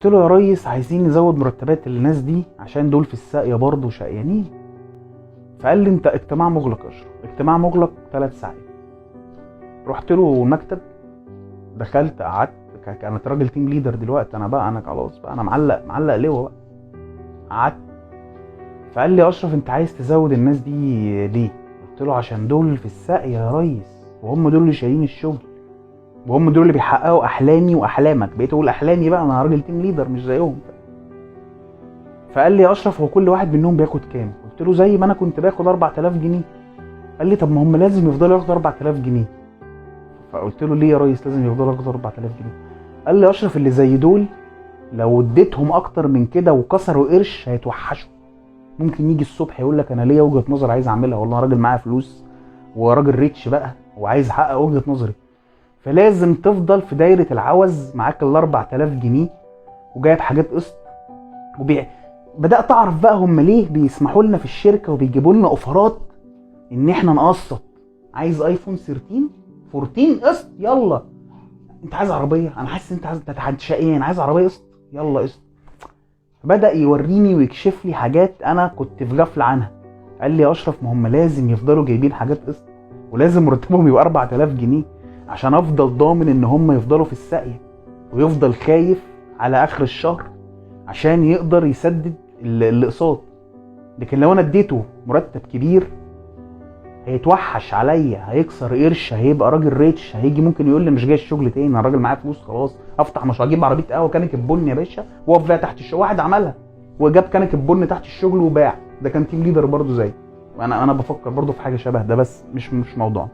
قلت له يا ريس عايزين نزود مرتبات الناس دي عشان دول في الساقيه برضه شقيانين. فقال لي انت اجتماع مغلق يا اشرف، اجتماع مغلق 3 ساعات. رحت له المكتب، دخلت قعدت، كانت راجل team leader دلوقتي انا بقى، انا خلاص بقى انا معلق لواء بقى. قعدت، فقال لي يا اشرف انت عايز تزود الناس دي ليه؟ قلت له عشان دول في الساقيه يا ريس، وهم دول اللي شايلين الشغل، وهم دول اللي بيحققوا احلامي واحلامك. بقيت اقول احلامي بقى، انا راجل team leader مش زيهم. فقال لي يا اشرف هو كل واحد منهم بياخد كام؟ قلت له زي ما انا كنت باخد 4000 جنيه. قال لي طب ما هم لازم يفضلوا ياخدوا 4000 جنيه. فقلت له ليه يا ريس لازم يفضلوا ياخدوا 4000 جنيه؟ قال لي يا اشرف اللي زي دول لو اديتهم اكتر من كده وكسروا قرش هيتوحشوا. ممكن يجي الصبح يقول لك انا ليا وجهة نظر عايز اعملها، والله انا راجل معايا فلوس وراجل rich بقى وعايز احقق وجهة نظري. فلازم تفضل في دايرة العوز معاك ال 4000 جنيه وجايب حاجات قسط وبيع. بدأت اعرف بقى هم ليه بيسمحوا لنا في الشركة وبيجيبوا لنا offer ات ان احنا نقسط. عايز iPhone 13 14 قسط، يلا. انت عايز عربية، انا حاسس ان انت عايز، انت شقيان، عايز عربية قسط، يلا قسط. بدأ يوريني ويكشف لي حاجات انا كنت في غفلة عنها. قال لي يا اشرف ما هم لازم يفضلوا جايبين حاجات قسط، ولازم مرتبهم يبقى 4000 جنيه عشان افضل ضامن ان هم يفضلوا في الساقية، ويفضل خايف على اخر الشهر عشان يقدر يسدد الاقساط. لكن لو انا اديته مرتب كبير هيتوحش عليا، هيكسر قرش، هيبقى راجل rich، هيجي ممكن يقول لي مش جاي الشغل تاني، انا راجل معايا فلوس خلاص، افتح مشروع، اجيب عربية قهوة كنكه بن يا باشا واقف بيها تحت الشغل. واحد عملها وجاب كنكه بن تحت الشغل وباع، ده كان team leader برضه زي انا بفكر برضه في حاجة شبه ده، بس مش موضوع.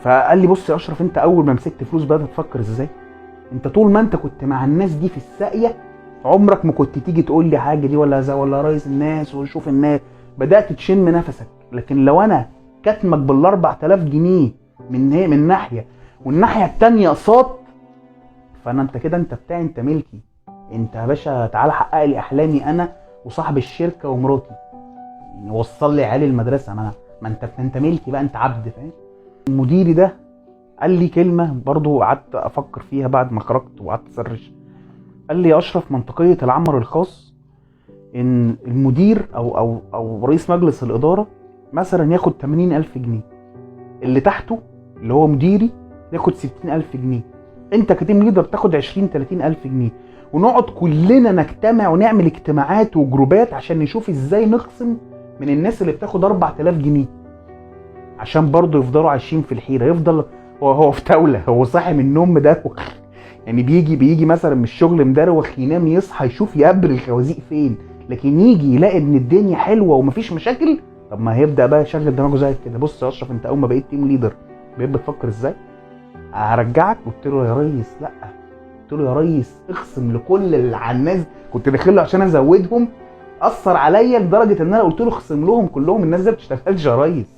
فقال لي بص يا اشرف، انت اول ما مسكت فلوس بدات تفكر ازاي؟ انت طول ما انت كنت مع الناس دي في الساقيه عمرك ما كنت تيجي تقول لي حاجة دي ولا ولا رئيس الناس وشوف الناس، بدات تشم نفسك. لكن لو انا كتمك بال 4000 جنيه من ناحية، والناحية التانية اقساط، فانا انت كده انت بتاعي، انت ملكي، انت يا باشا تعالى حقق لي احلامي انا وصاحب الشركة ومراتي، يعني وصل لي عيالي المدرسة، ما انت ملكي بقى، انت عبد، فاهم؟ مديري ده قال لي كلمة برضو قعدت افكر فيها بعد ما خرجت وقعدت اسرش. قال لي يا اشرف منطقية العمل الخاص ان المدير او او او رئيس مجلس الادارة مثلا ياخد 80000 جنيه، اللي تحته اللي هو مديري ياخد 60000 جنيه، انت ك team leader تاخد 20 30000 جنيه، ونقعد كلنا نجتمع ونعمل اجتماعات و group ات عشان نشوف ازاي نخصم من الناس اللي بتاخد 4000 جنيه عشان برضه يفضلوا عايشين في الحيرة. يفضل هو في تاوله، هو صاحي من النوم مدروخ، يعني بيجي مثلا من الشغل مدروخ، ينام يصحى يشوف يقبل الخوازيق فين، لكن يجي يلاقي ان الدنيا حلوة ومفيش مشاكل، طب ما هيبدا بقى يشغل دماغه زي كده. بص يا اشرف، انت اول ما بقيت team leader بقيت بتفكر ازاي؟ هرجعك. قلت له يا ريس لا، قلت له يا ريس اخصم لكل اللي على الناس، كنت داخل له عشان ازودهم، اثر عليا لدرجة ان انا قلت له اخصم لهم كلهم، الناس دي ما بتشتغلش يا ريس.